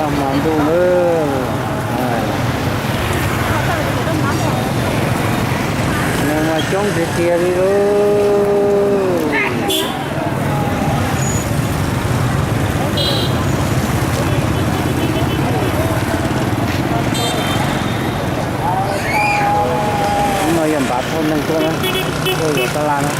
Hmo ntuj lawm, neeg mas coob tiag tiag li lauj. No yog npav thauj neeg tuaj na, tuaj yuav tab laj na.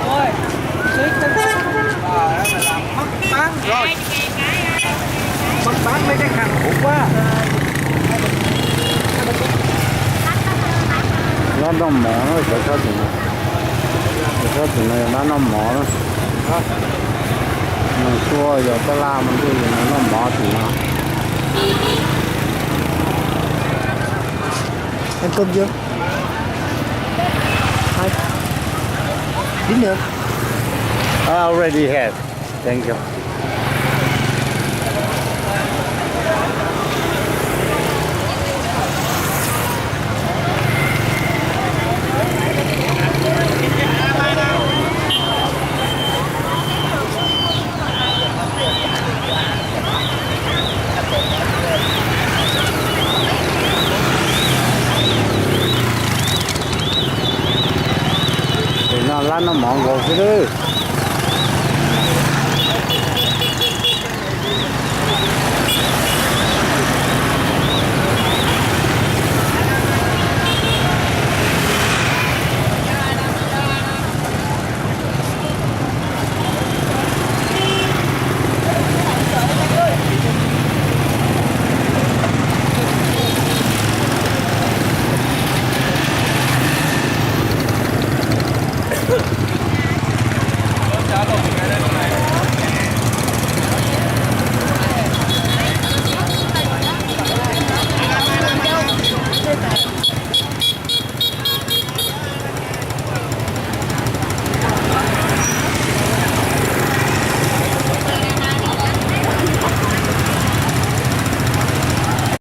Ôi, xí, ờ, nó là mất bán rồi. Mất bán mấy cái khăn cũ quá. Dab noj mov na, cov tsob tim no, cov tsob tim no yog dab noj mov na. Nws tuaj yog tab laj mas ntuj, noj mov tim no. Ăn cơm chưa? Hai. Tí nữa. I already have. Thank you. Tim no dab noj mov nkaus xwb lawm.